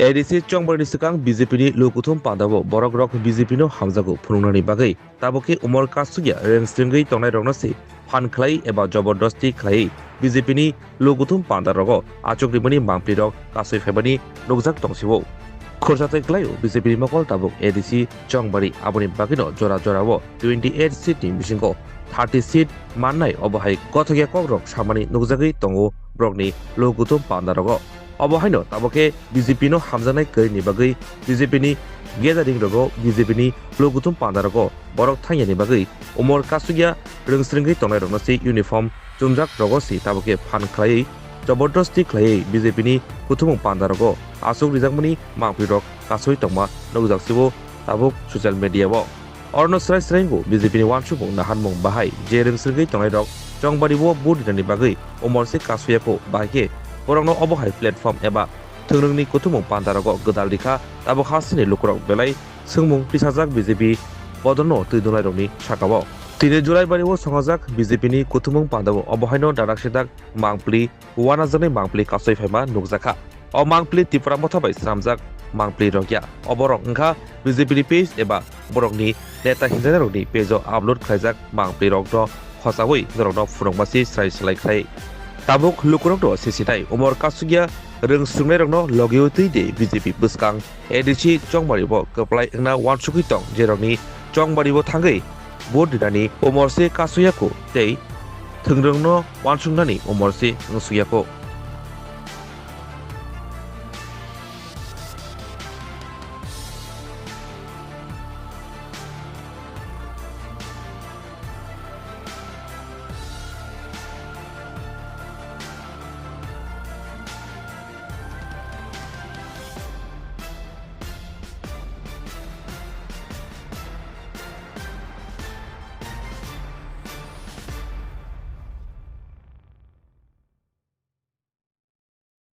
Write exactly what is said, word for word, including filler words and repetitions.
A D C Chongbarini swkang B J P ni lukuthum pandao borok rok B J P no hamjago phunuknani bagwi tabuk khe umor kasukya rengsringwi tongnairokno se phan khlai eba jobordosti khlaiwi B J P ni lukuthum pandarogo achuk rimani mangpli rok kasui phaimani nukjak tongsio. Khursa tei khlaio B J P ni mokol tabuk A D C Chongbari, aboni bagwino jora jorao twenty eight seat ni bisingo thirty seat mannai, obo hai gothokya kokrok samani nukjagwi tongo borokni lukuthum pandarogo. Obo haino tabuk khe B J P no hamjaknai kwrwini bagwi B J P ni gathering rogo B J P ni lukuthum pandarogo borok thangyani bagwi umor kasukya rengsringwi tongnairokno se uniform chumjak rogo se tabuk khe phan khlaiwi jobordosti khlaiwi B J P ni kuthumung pandarogo achuk rijakmani mangpli rok kasui tongma nukjak sibo tabuk social media o. Orono srai srai wngo B J P ni uansukmung naharmung bahai je rengsringwi tongnairok Chongbari o vote rinani bagwi umor se kasuyakho, bahai khe borokno obo hai platform eba thwngrwngni kuthumung pandarogo gwdal rikha tabuk hasteni lukurok belai swngmung tisajak B J P bodolno twi dwngnairokni sakao. Tini Julaibari o songajak B J P ni kuthumung pandao obo haino dadak sidak mangpli, uanajaknai mangpli kasui phaima nukjakha. O mangpli Tipra Motha bai swnamjak mangpli rokya. Oborok wngkha B J P ni page eba borokni neta hinjainairokni page o upload khlaijak mangpli rokno khochaui norokno phunukma se srai slai khlai. Tabuk lukurokno sisinai umor kasukya rwng swrwngnairokno logiui twi de B J P bwskang A D C Chongbari bo kwplai wngna uansugwi tong, jerokni Chongbari bo thangwi vote rinani umor se kasuyakho tei thwngrwngno uansuknani umor se wngsukya kho.